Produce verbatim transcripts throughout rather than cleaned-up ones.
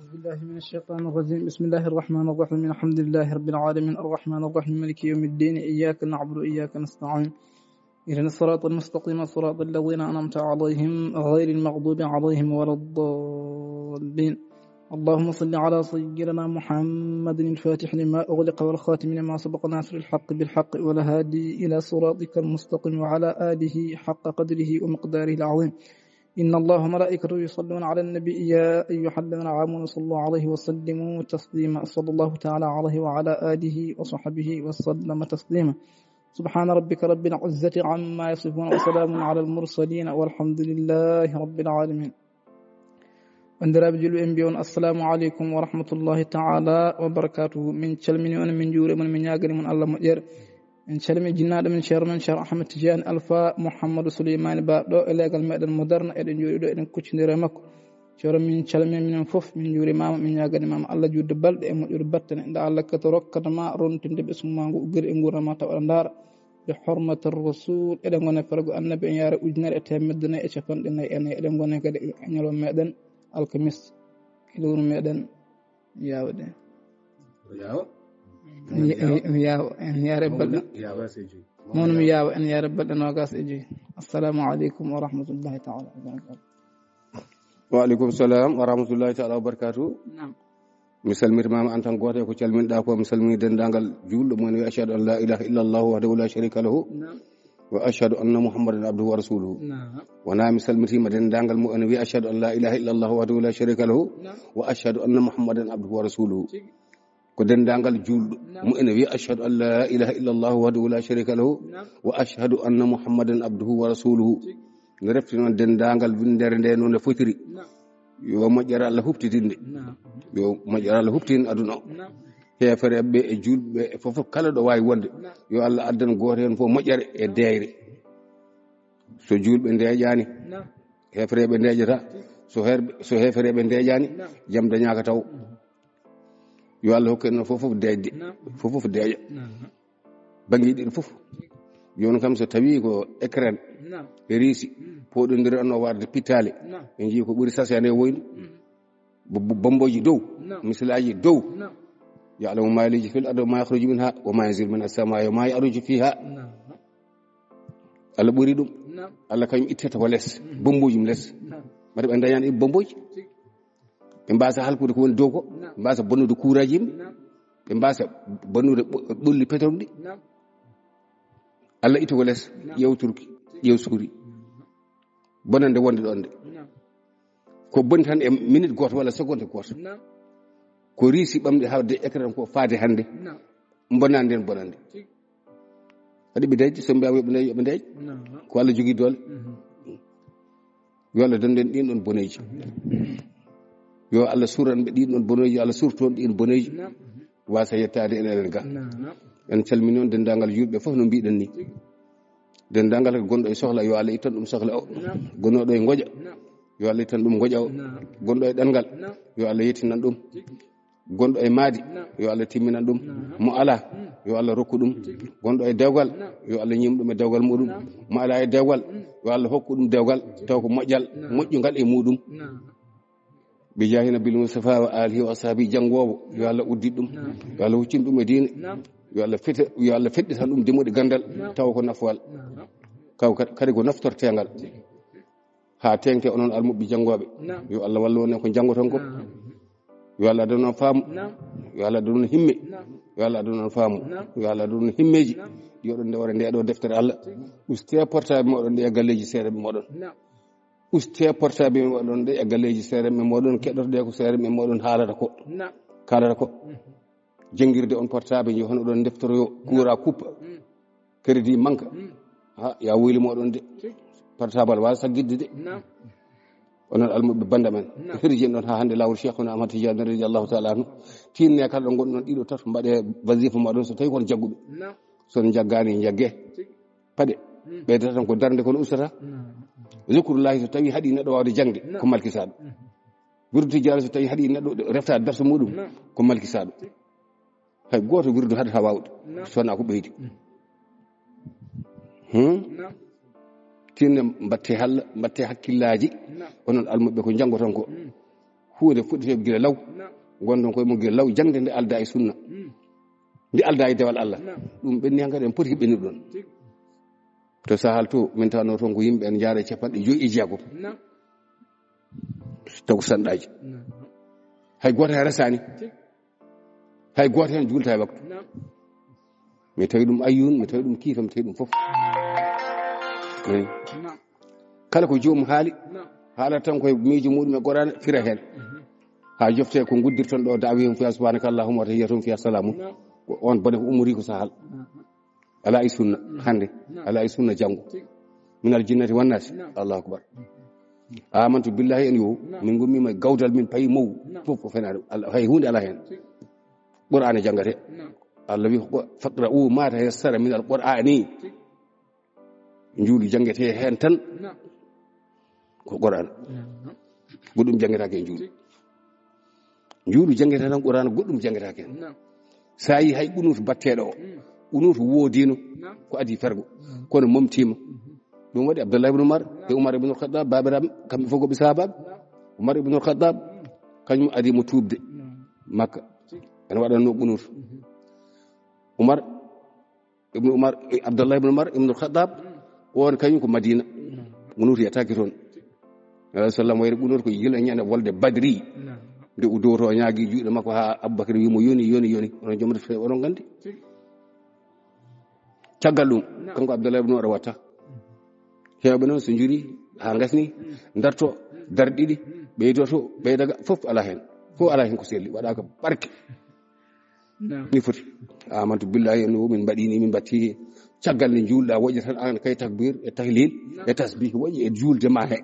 أعوذ بالله من الشيطان الرجيم. بسم الله الرحمن الرحيم. الحمد لله رب العالمين. الرحمن الرحيم. مالك يوم الدين. إياك نعبد وإياك نستعين. اهدنا الصراط المستقيم. صراط الذين أنعمت عليهم غير المغضوب عليهم ولا الضالين. اللهم صل على سيدنا محمد الفاتح لما أغلق والخاتم لما سبق ناصر الحق بالحق والهادي إلى صراطك المستقيم وعلى آله حق قدره ومقداره العظيم. إن الله وملائكته يصلون على النبي يا أيها الذين آمنوا صلوا عليه وسلموا تسليما. صلى الله تعالى عليه وعلى آله وصحبه وسلم تسليما. سبحان ربك رب العزة عما يصفون وسلام على المرسلين والحمد لله رب العالمين. Banndiraaɓe julɓe, en mbiyi on assalamu aleykum wa rahmatullahi taala wa barakatuhu. Min calmini on, min njuuri mon, min ñaagani mon Allah moƴƴere. En calmini jinnaaɗo men, ceerno men, Ceerno Ahmed Tidiane Alpha Mouhamadou Souleymani Ba, ɗo e leegal meɗen mo Darna. Eɗen njooɗi ɗo, eɗen kuccondira e makko. Ceerno, min calmini, minen fof, min njuurimaama, min ñaaganimaama Allah juutde balɗe e moƴƴude battane. Nde Allah kadi rokkata ma rontinde ɓesngu ma ngu, uggiri e nguurndam ma, tawa aɗa ndaara. Bi hormati Rasul, eɗen ngona fergo Annabi, en yaara ujunere e teemedde nayi e capanɗe nayi e nayi. Eɗen ngona kadi e ñalawma meɗen alkamis, e lewru meɗen yawde. Yaawa. Mi, mi, mi yaawa, en yaare balɗe. Yaawa. Mawnu mi yaawa, en yaare balɗe noogaas e joyi. Assalamu aleykum wa rahmatullahi taala wa barakatuh. Wa aleykum salam wa rahmatullahi taala wa barakatuh. Naam. Mi salmitimaama aan tan gooto e ko calminɗaa ko. Mi salmini denndaangal juulɗo mo en wi ashhadu an la ilaha illa Allah wahdahu la sharika lahu. Naam. Wa ashhadu anna Muhammadan abduhu wa rasuluhu. Naam. Wonaa mi salmitiima denndaangal mo en wi ashhadu an la ilaha illa Allah wahdahu la sharika lahu. Naam. Wa ashhadu anna Muhammadan abduhu wa rasuluhu. Tigi. Ko denndaangal juulɗo. Naam. Mo ene wiya ashhadu an la ilaha illa Allah wahdahu la sharika lahu. Naam. Wa ashhadu anna Muhammadan abduhu wa rasuluhu. Tigi. Ne refti noon denndaangal winndere nde no nde fotiri. Naam. Yo moƴƴere Allah huɓtitin nde. Naam. Yo moƴƴere Allah huɓtin aduna o. Naam. Heefereɓe e juulɓe e fof, kala ɗo waawi wonde. Naam. Yo Allah addan gooto heen fof moƴƴere e deeyre. So juulɓe ndeeƴaani, naam, heefereɓe ndeeƴata. So heer-, so heefereɓe ndeeƴaani, naam, jam dañaaka taw. Mhm. Yo Allah hokku en fof fof deeƴde. Naam. Fof fof deeƴa. Naam. Bannge ɗiɗo fof. Jooni kam, so tawii ko Ukraine, naam, e Russie, mm, pooɗondiri, no warde pittaali. Naam. En njii ko ɓuri sasde e woynu. Mm. Bo-, bo-, bomboji dow, naam, misilaaji dow. Naam. Ya'lamu ma yaliju fil ardi wa ma yakhruju minha wa ma yanzilu minas samai wa ma ya'ruju fiha. Naam. Allah ɓuri ɗum. Naam. Allah kañum ittata ko les, mm, bomboji mum les. Naam. Mbaɗa ɓe dañani bomboji. Tigi. Ɓe mbasa halkude ko woni dow ko. Naam. Ɓe mbasa bonnude kuuraaji yimɓe. Naam. Ɓe mbasa bonnude ɓo-, ɓolli pétrole ɗi. Naam. Allah itti ko les, naam, ƴeew Turki, ƴeew Suuri. Bonande wonde ɗon nde. Naam. Ko boni tan e minute gooto walla seconde gooto. Naam. Ko Riisi ɓamde hawde écran ko faade hannde. Naam. Bonande nden bonande. Tigi. Kadi ɓe dañde, so mbiyaama yo ɓe dañ, yo ɓe dañ. Naam. Ko Allah jogii doole. Mhm. Yo Allah dandu en ɗin ɗon boneeji. Mhm. Yo Allah suran ɓe ɗin ɗon boneeji, yo Allah surtu on ɗin boneeji. Naam. Wasa yettaade en enen ga. Naam. En calmini on denndaangal juulɓe fof no mbiɗen ni. Tigi. Denndaangal ko gonɗo e sohla, yo Allah ittan ɗum sohla o. Naam. Gonɗo e ngoƴa, naam, yo Allah ittan ɗum ngoƴa o. Naam. Gonɗo e ɗanngal, naam, yo Allah yettinan ɗum. Tigi. Gonɗo e maadi, naam, yo Allah timminan ɗum. Naam. Mo alaa, mm, yo Allah rokku ɗum. Tigi. Gonɗo e dewgal, naam, yo Allah ñiim ɗum e dewgal muɗum. Naam. Mo alaa e dewgal, mm, yo Allah hokku ɗum dewgal, tigi, taw ko moƴƴal, naam, moƴƴungal e muɗum. Naam. Bi jaahi nabil Mustafa wa alihi wa ashabi, janngoowo, yo Allah uddit ɗum. Naam. Yo Allah huccin ɗum e diine. Naam. Yo Allah fete, yo Allah feɗɗitan ɗum dimmuɗe ganndal, naam, tawa ko nafwal. Naam. Kaw ka-, kadi ko naftorteengal. Haa teeŋte onon almuɓɓe janngooɓe. Naam. Yo Allah wallu on e ko njanngoton ko. Naam. Yo Allah addan on faamu. Naam. Yo Allah addan on himme. Naam. Yo Allah addan on faamu. Naam. Yo Allah addan on himmeeji. Naam. Yo oɗon ndewora nde ɗo deftere Allah. Ustee portable moɗon ɗe e galleeji seereɓe moɗon. Naam. Ustee portable moɗon ɗe e galleeji seereɓe moɗon, keɗotoɗe ko seereɓe moɗon haalata ko. Naam. Kaalata ko. Mhm. Janngirde on portable, yo hono ɗon ndeftoroyo, naam, kuura kuppa. Mm. Crédit manque. Mm. Ha, ya woyli moɗon de. Tigi. Portable waawa saggitde de. Naam. Onon almuɓɓe bannda men. Naam. Hirjin ɗon haa hannde laawol Cheikhuna Ahmad Tidiane radiyallahu taala anhu. Tinne kala ɗo ngonɗon ɗiɗo tato, mbaɗe wazifa moɗon so tawi kon jagguɓe. Naam. So on njaggaani, njagge. Tigi. Paɗe. Mm. Ɓeydata tan ko darnde kono ustata. Naam. Zikrullahi so tawi haɗi neɗɗo waawde jaŋde, naam, ko malkisaaɗo. Mm. Wirdu Tijjaani so tawi haɗi neɗɗo reftaade darsu muɗum, naam, ko malkisaaɗo. Tigi. Hay gooto wirdu haɗata waawde. Naam. So wonaa ko ɓeydi. Mm. Hmm? Naam. Tinne mbatte halla, mbatte hakkillaaji. Naam. Onon almuɓɓe ko njanngoton ko. Mm. Huunde fuɗɗete gila law. Naam. Ngonɗon koye mum gila law, jaŋde nde aldaa e sunna. Mm. Nde aldaa e dewal Allah. Naam. Ɗum ɓenni hankadi, en poti ɓennude ɗon. Tigi. To sahal to, min tawanoo toon ko yimɓe en njaara e capanɗe joyi e jeegom. Naam. Taw ko sanɗaaji. Naam. Hay gooto heen resaani. Tigi. Hay gooto heen juulta e waktu. Naam. Mi tawi ɗum ayyun, mi tawi ɗum kiifa, mi tawi ɗum fof. Eyi. Naam. Kala ko joomum haali, naam, haalata tan koye miijo muɗum e Qur'aana, fira heen. Mhm. Haa jofte ko nguddirton ɗo, da'waahum fiihaa subhaanaka Allaahumma wa tahiyyatuhum fiihaa salaamun. Naam. Ko oon bone ko ummori ko sahal. Naam. Alaa e sunna hannde, naam, alaa e sunna janngo. Tigi. Minal jinnati wan naasi. Naam. Allahu akbar. Aamantu billaahi en yo, naam, min ngummiima e gawdal, min payi mow. Naam. Fof ko fenaade. Al-, hay huunde alaa heen. Tigi. Qur'aana janngate. Naam. Allah wi ko, "Faqra'u maa tayassara minal Qur'aani." Tigi. Njuulu janngete heen tan. Naam. Ko Qur'aana. Naam. Goɗɗum janngetaake e njuulu. Tigi. Njuulu janngete tan Qur'aana, goɗɗum janngetaake heen. Naam. So a yii hay qunuutu batteeɗo o, mm, qunuutu woodiino, naam, ko adii fergo, mm, kono momtiima. Mhm. Ɗum waɗi Abdallah ibn Umar, naam, e Umar ibn Khattab, baabiraaɓe, kamɓe fof ko ɓe sahaabaaɓe. Naam. Umar ibn Khattab, mm, kañum adii mo tuubde, naam, Makka. Tigi. Ene waɗatnoo qunuutu. Mhm. Umar ibn Umar, eh, Abdallah ibn Umar ibn Khattab, mm, on kañum ko Madina. Mm. Qunuutu yettaaki toon. Alayhi salaam wayri qunuutu ko gila ñande wolde Badri. Naam. Nde o dowto, o ñaagi juuɗe makko haa Abubakar wi mo, "Yoni, yoni, yoni." Onon jomata fe-, onon nganndi. Tigi. Caggal ɗum, naam, kanko Abdallah ibn Umar watta. Heewɓe noon so njuri haa ngasni, mm, darto, mm, darɗe ɗiɗi, mm, ɓeydoto, ɓeydaga, fof alaa heen. Fof alaa heen ko selli, waɗaaka barke. Naam. Ni foti. Aamantu billaahi, en o min mbaɗi ni, min mbatti caggal nde njuulɗa, woƴƴa tan aan kay takbir e tahlil, naam, e tasbih, woƴƴa e juulde ma he.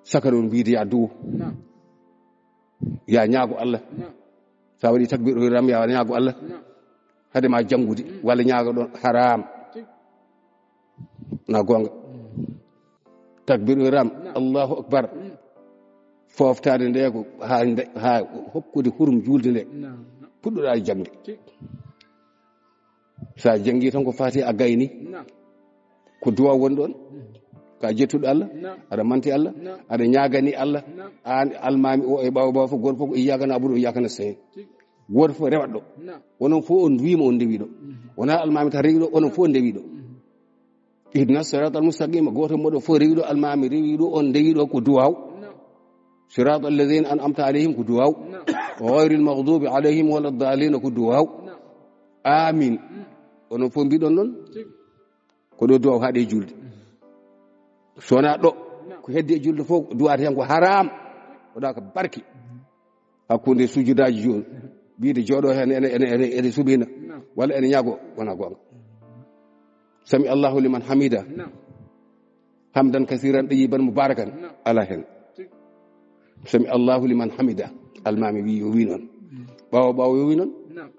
Saka ɗon mbiide ya duwo. Naam. Ya ñaago Allah. Naam. Sa waɗi takbir ihram, ya ñaago Allah. Naam. Hade ma janngude, mm, walla ñaago ɗon haram. Tigi. Na goonga. Takbir ihram, naam, Allahu akbar. Mm. Fooftaade nde ko haa nde, haa hokkude hurum juulde nde. Naam. Puɗɗoɗaa e jaŋde. Tigi. So a janngi tan ko Faatiha a gayni. Naam. Ko duwaaw woni ɗon. Mm. Ka jettuɗo Allah, naam, aɗa manti Allah, naam, aɗa ñaagani Allah. Naam. Aan almaami o e ɓaawo ɓaawo fof, gooto fof ko iyyaka na'budu wa iyyaka nasta'in. Tigi. Gooto fof rewat ɗo. Naam. Onon fof on wiima on ndewi ɗo. Mhm. Wonaa almaami tan rewi ɗo, onon fof on ndewi ɗo. Mhm. Ihdina siratal mustaqima, gooto moɗo fof rewi ɗo, almaami rewi ɗo, on ndewi ɗo ko duwaaw. Naam. Siratal ladina an'amta alayhim ko duwaaw. Naam. Ghayril maghdubi alayhim wala dallina ko duwaaw. Naam. Amin. Mm. Onon fof mbiɗon noon. Tigi. Ko ɗo duwaaw haaɗi e juulde. Mm. So wonaa ɗo, naam, ko heddi e juulde fof, duwaate heen ko haram. Waɗaaka barke. Mm. Hakkunde sujudaaji jooni, wiide jooɗo heen ene, ene, ene, ene suɓina, naam, walla ene ñaago, wonaa goonga. Sami Allahu liman hamida. Naam. Hamdan kasiran tayyiban mubarakan. Naam. Alaa heen. Tigi. Sami Allahu liman hamida. Almaami wi yo wi noon. Mm. Ɓaawo ɓaawo yo wi noon. Naam.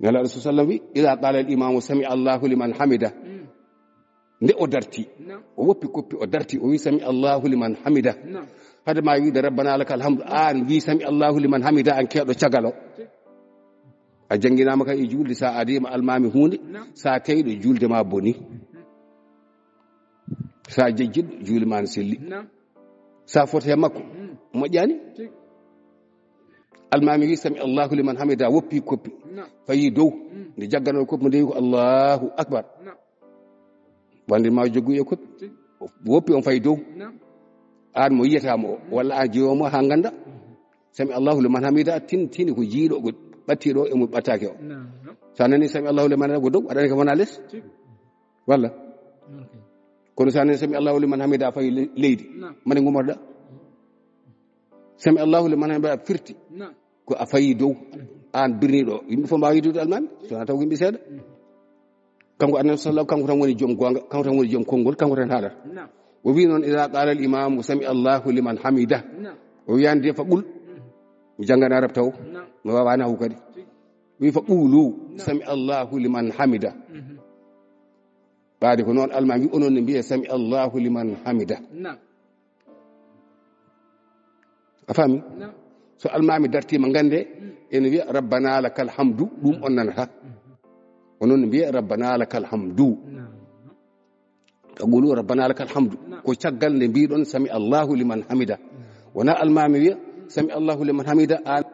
Nelaaɗo sallallahu alayhi wa sallam wi, "Ida qala al imamu sami Allahu liman hamida." Mm. Nde o darti, naam, o woppi koppi, o darti, o wi, "Sami Allahu liman hamida." Naam. Hade ma wiide, "Rabbana lakal hamdu," aan wi, "Sami Allahu liman hamida," aan keewɗo caggal o. A jannginaama kay e juulde, so a adii ma almaami huunde, naam, so a tawi ɗo juulde ma boni. So a jejjitɗo, juulde ma ne selli. Naam. So a foti he makko, mm, moƴƴaani. Tigi. Almaami wi, "Sami Allahu liman hamida," woppi koppi. Naam. Fayi dow. Mm. Nde jagganoo koppi, mo ndewi ko, "Allahu akbar." Naam. Wonde ma joggu e koppi. Tigi. Woppi on fayi dow. Naam. Aan mo yiyata mo o, mm, walla aan jiwo mo haa ngannda. Mm. Sami Allahu liman hamida, tin-, tini ko jiiɗo, ko ɓattiɗo e mo ɓattaake o. Naam. So a nani sami Allahu liman hamida ko dow, aɗa anndi ko wona les. Tigi. Walla? Ok. Kono so a nani sami Allahu liman hamida fayi le-, leydi. Naam. Mane ngumorɗa? Sami Allahu liman hamida firti. Naam. Ko a fayi dow. Aan birniiɗo. Yimɓe fof mbaawa yiddude almaami. So wonaa taw ko yimɓe seeɗa. Mm. Kanko Annabi sallallahu, kanko tan woni joom goonga, kanko tan woni joom konngol, kanko tan haalata. Naam. O wi noon, "Ida qala al imamu sami Allahu liman hamida." Naam. O wiyani de fa qul. Mm. Mi janngani arab taw. Naam. Mi waawa nahu kadi. Tigi. Wi fa qulu, naam, sami Allahu liman hamida. Mhm. Ɓaade ko noon almaami wi, onon ne mbiye sami Allahu liman hamida. Naam. A faami? Naam. So almaami dartiima, nganndee, mm, ene wiya, "Rabbana lakal hamdu," ɗum on nanata. Mhm. Onon ne mbiye, "Rabbana lakal hamdu." Naam. Taqulu, "Rabbana lakal hamdu." Naam. Ko caggal nde mbiɗon, "Sami Allahu liman hamida." Naam. Wona almaami wiya, "Sami Allahu liman hamida, amin."